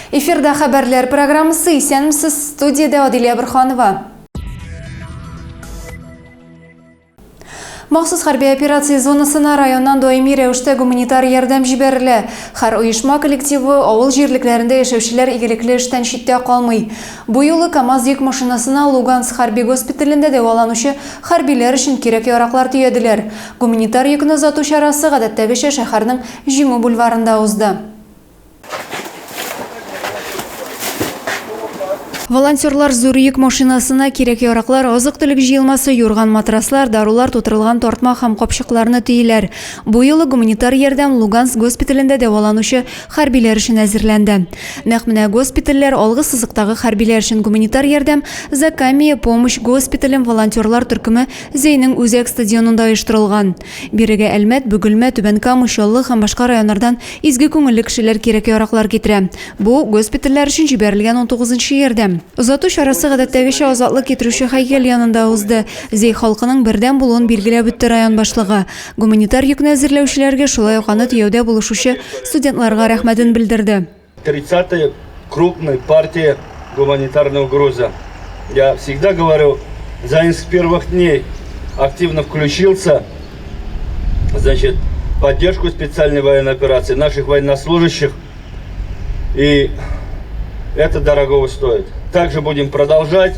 Эфирда хәбәрләр программасы. Исәнмесез, студиядә Адилә Борханова. Махсус хәрби операция зонасына районнан даими рәвештә гуманитар ярдәм җибәрелә. Һәр оешма коллективы, авыл җирлекләрендә яшәүчеләр игелекле эштән читтә калмый. Бу юлы КАМАЗ йөк машинасына Луганск хәрби госпиталендә дәваланучы хәрбиләр өчен кирәк-яраклар төяделәр. Гуманитар йөкне озату чарасы гадәттәгечә шәһәрнең Җиңү бульварында узды. Волонтерлар зур йөк машинасына кирәк-яраклар, азык-төлек җыелмасы, юрган-матраслар, дарулар тутырылган тартма һәм капчыкларны төйиләр. Бу юлы гуманитар ярдәм Луганск госпиталендә дәваланучы хәрбиләр өчен әзерләнде. Нәкъ менә госпитальләр алгы сызыктагы хәрбиләр өчен гуманитар ярдәм Закамия помощь госпиталем волонтерлар төркеме Зәйнең үзәк стадионында оештырылган. Бирегә Әлмәт, Бөгелмә, Түбән Кама, Чаллы һәм башка районнардан изге күңелле кешеләр кирәк-яраклар китерә. Бу, госпитальләр өчен җибәрелгән унтугызынчы ярдәм. Озату чарасы гадәттәгечә азатлык китерүче һәйкәл янында узды. Зәй халкының бердәм булуын билгеләп үтте район башлыгы. Гуманитар йөкне әзерләүчеләргә, шулай ук аны төяүдә булышучы студентларга рәхмәтен белдерде. 30-я крупная партия гуманитарного груза. Я всегда говорю, за с первых дней активно включился, значит, поддержку специальной военной операции наших военнослужащих. И это дорогого стоит. Также будем продолжать.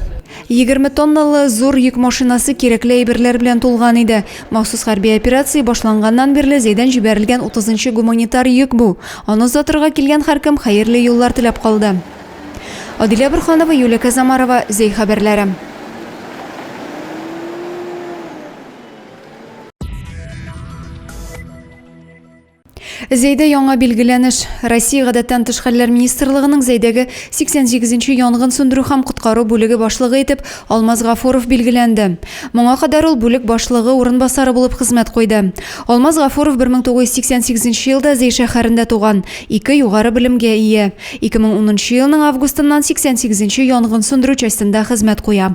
20 тонналы зур йөк машинасы кирәкле әйберләр белән тулган иде. Махсус хәрби операция башланганнан бирле Зәйдән җибәрелгән 30 нчы гуманитар йөк бу. Аны озатырга килгән һәркем хәерле юллар теләп калды. Адилә Борһанова, Юлия Казамарова, Зәй хәбәрләре. Зәйдә яңа билгеләнеш. Россия Гадәттән тыш хәлләр министрлыгының Зәйдәге 88 нче янгын сүндерү һәм коткару бүлеге башлыгы итеп Алмаз Гафуров билгеләнде. Моңа кадәр ул бүлек башлыгы урынбасары булып хезмәт куйды. Алмаз Гафуров 1988 нче елда Зәй шәһәрендә туган, ике югары белемгә ия. 2010 нчы елның августыннан 88 нче янгын сүндерү частенда хезмәт куя.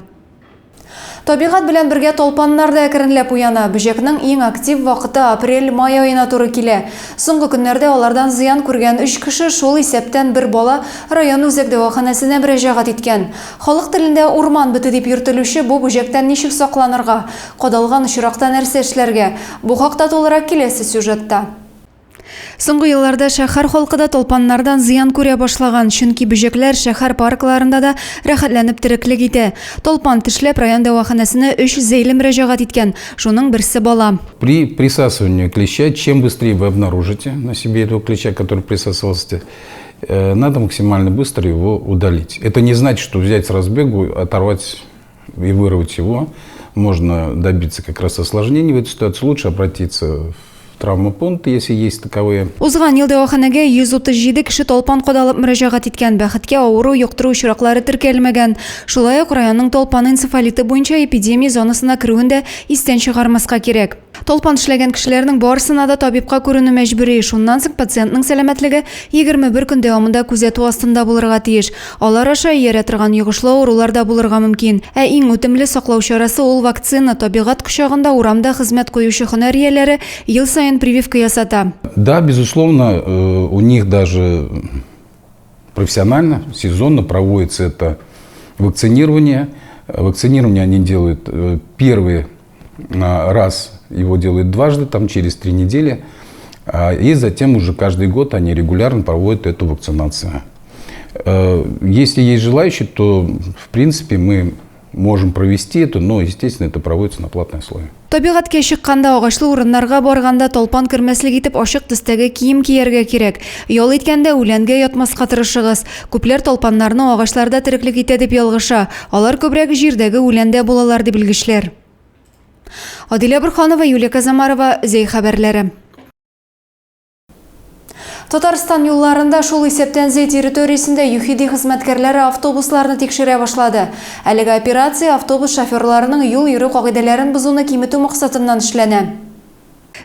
Табигать белән бергә талпаннар да әкренләп уяна. Бөҗәкнең иң актив вакыты апрель-май аена туры килә. Соңгы көннәрдә алардан зыян күргән өч кеше, шул исәптән бер бала, район үзәк дәваханәсенә мөрәҗәгать иткән. Халык телендә урман бете дип йөртелүче бу бөҗәктән ничек сакланырга? Кадалган очракта нәрсә эшләргә? Бу хакта тулырак киләсе сюжетта. Соңгы елларда шәһәр халкы да талпаннардан зыян күрә башлаган, чөнки бөҗәкләр шәһәр паркларында да рәхәтләнеп тереклек итә. Талпан тешләп район дәваханәсенә өч зәйле мөрәҗәгать иткән, шуның берсе бала. При присасывании клеща, чем быстрее вы обнаружите на себе этого клеща, который присосался, э, надо максимально быстро его удалить. Это не значит, что взять с разбегу, оторвать и вырвать его. Можно добиться как раз осложнений в этой ситуации. Лучше обратиться в травмопункт, если есть таковые. Узган ел дәваханәгә 137 кеше талпан кадалып мөрәҗәгать иткән. Бәхеткә, авыру йоктыру очраклары теркәлмәгән. Шулай ук районның талпан энцефалиты буенча эпидемия зонасына керүен дә истән чыгармаска кирәк. Талпан тешләгән кешеләрнең барысына да табибка күренү мәҗбүри. Шуннан соң пациентның сәламәтлеге 21 көн дәвамында күзәтү астында булырга тиеш. Алар аша иярә торган йогышлы авырулар да булырга мөмкин. Ә иң үтемле саклау чарасы ул вакцина. Табигать кочагында урамда хезмәт куючы һөнәр ияләре ел саен прививка ясата. Да, безусловно, э, у них даже профессионально, сезонно проводится это вакцинирование. Вакцинирование они делают э, первые раз его делают дважды, там через три недели. И затем уже каждый год они регулярно проводят эту вакцинацию. Э, если есть желающие, то, в принципе, мы можем провести это, но, естественно, это проводится на платной основе. Табигатькә чыкканда, агачлы урыннарга барганда талпан кермәслек итеп ачык төстәге кием кияргә кирәк. Ял иткәндә үләнгә ятмаска тырышыгыз. Күпләр талпаннарны агачларда тереклек итә дип ялгыша. Алар күбрәк җирдәге үләндә булалар, ди белгечләр. Адилә Борханова, Юлия Казамарова, Зәй хәбәрләре. Татарстан юлларында, шул исәптән Зәй территориясендә ЮХИДИ хезмәткәрләре автобусларны тикшерә башлады. Әлеге операция автобус шоферларының юл йөрү кагыйдәләрен бозуны киметү максатыннан эшләнә.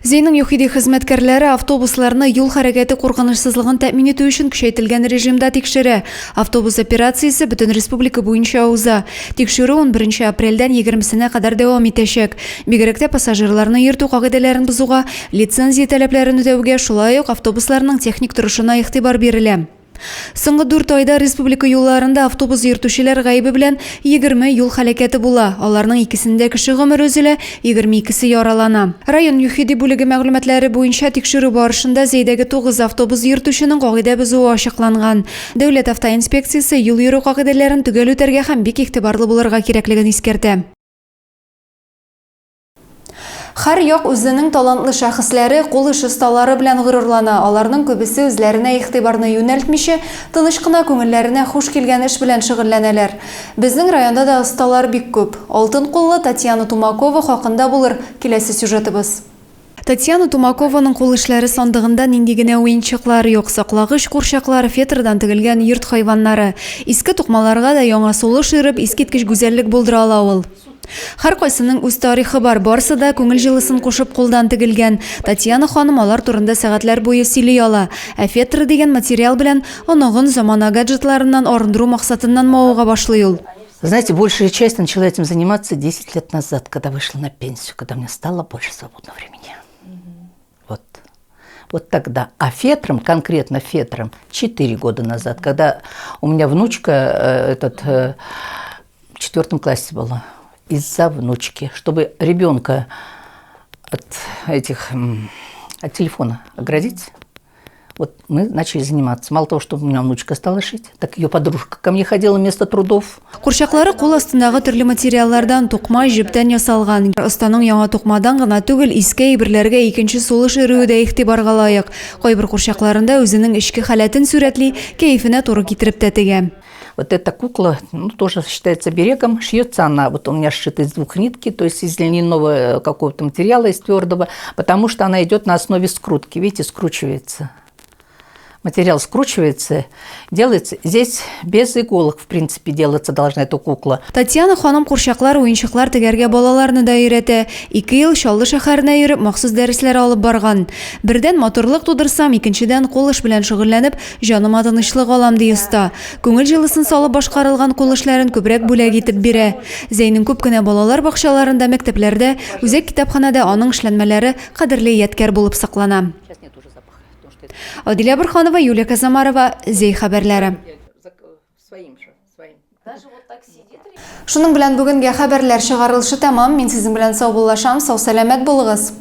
Зәйнең ЮХИДИ хезмәткәрләре автобусларны юл хәрәкәте куркынычсызлыгын тәэмин итү өчен көчәйтелгән режимда тикшерә. Автобус операциясе бөтен республика буенча уза. Тикшерү унберенче апрельдән егермесенә кадәр дәвам итәчәк. Бигрәк тә пассажирларны йөртү кагыйдәләрен бозуга, лицензия таләпләрен үтәүгә, шулай ук автобусларның техник торышына игътибар бирелә. Соңгы дүрт айда республика юлларында автобус йөртүчеләр гаебе белән 20 юл һәлакәте була. Аларның икесендә кеше гомере өзелә, 22-се яралана. Район ЮХИДИ бүлеге мәгълүматлары буенча, тикшерү барышында Зәйдәге тугыз автобус йөртүченең кагыйдә бозуы ачыкланган. Дәүләт автоинспекциясе юл йөрү кагыйдәләрен төгәл үтәргә һәм бик игътибарлы булырга кирәклеген искәртә. Һәр як үзенең талантлы шәхесләре, кул эш осталары белән горурлана. Аларның күбесе үзләренә игътибарны юнәлтмичә, тыныч кына күңелләренә хуш килгән эш белән шөгыльләнәләр. Безнең районда да осталар бик күп. Алтын куллы Татьяна Тумакова хакында булыр киләсе сюжетыбыз. Татьяна Тумакованың кул эшләре сандыгында нинди генә уенчыклар юк, саклагыч курчаклар, фетрдан тегелгән йорт хайваннары. Иске тукмаларга да яңа сулыш өреп, искиткеч гүзәллек булдыра ала ул. Һәркайсының үз тарихы бар, барысы да күңел җылысын кушып кулдан тегелгән. Татьяна ханым алар турында сәгатьләр буе сөйли ала. Ә фетр дигән материал белән оныгын замана гаджетларыннан арындыру максатыннан мавыга башлый ул. Знаете, большая часть начала этим заниматься 10 лет назад, когда вышла на пенсию, когда мне стало больше свободного времени. Вот. Вот тогда. А фетром, конкретно фетром, 4 года назад, когда у меня внучка этот, в четвертом классе была, из-за внучки, чтобы ребенка от этих, от телефона оградить, вот мы начали заниматься. Мало того, что у меня внучка стала шить, так ее подружка ко мне ходила вместо трудов. Курчаклары кул астындагы төрле материаллардан, тукма, җептән ясалган. Останың яңа тукмадан гына түгел, иске әйберләргә икенче сулыш өрүе дә игътибарга лаек. Кайбер курчакларында үзенең эчке халәтен сурәтли, кәефенә туры китереп тә тегә. Вот эта кукла, ну, тоже считается оберегом. Шьется она, вот у меня сшита из двух нитки, то есть из льняного какого-то материала, из твердого, потому что она идет на основе скрутки. Видите, скручивается. Материал скручивается, делается. Здесь без иголок, в принципе, делаться должна эта кукла. Татьяна ханым курчаклар, уенчыклар тегәргә балаларны да өйрәтә. 2 ел Чаллы шәһәренә йөреп, махсус дәресләр алып барган. Бердән матурлык тудырсам, икенчедән кул эш белән шөгыльләнеп, җаныма тынычлык алам, ди оста. Күңел җылысын салып башкарылган кул эшләрен күбрәк бүләк итеп бирә. Зәйнең күп кенә балалар бакчаларында, мәктәпләрдә, үзәк китапханәдә аның эшләнмәләре кадерле ядкәр булып саклана. Адилә Борханова, Юлия Казамарова, Зәй хәбәрләре. Шуның белән бүгенгә хәбәрләр чыгарылышы тәмам. Мин сезнең белән саубуллашам. Сау-сәламәт булыгыз.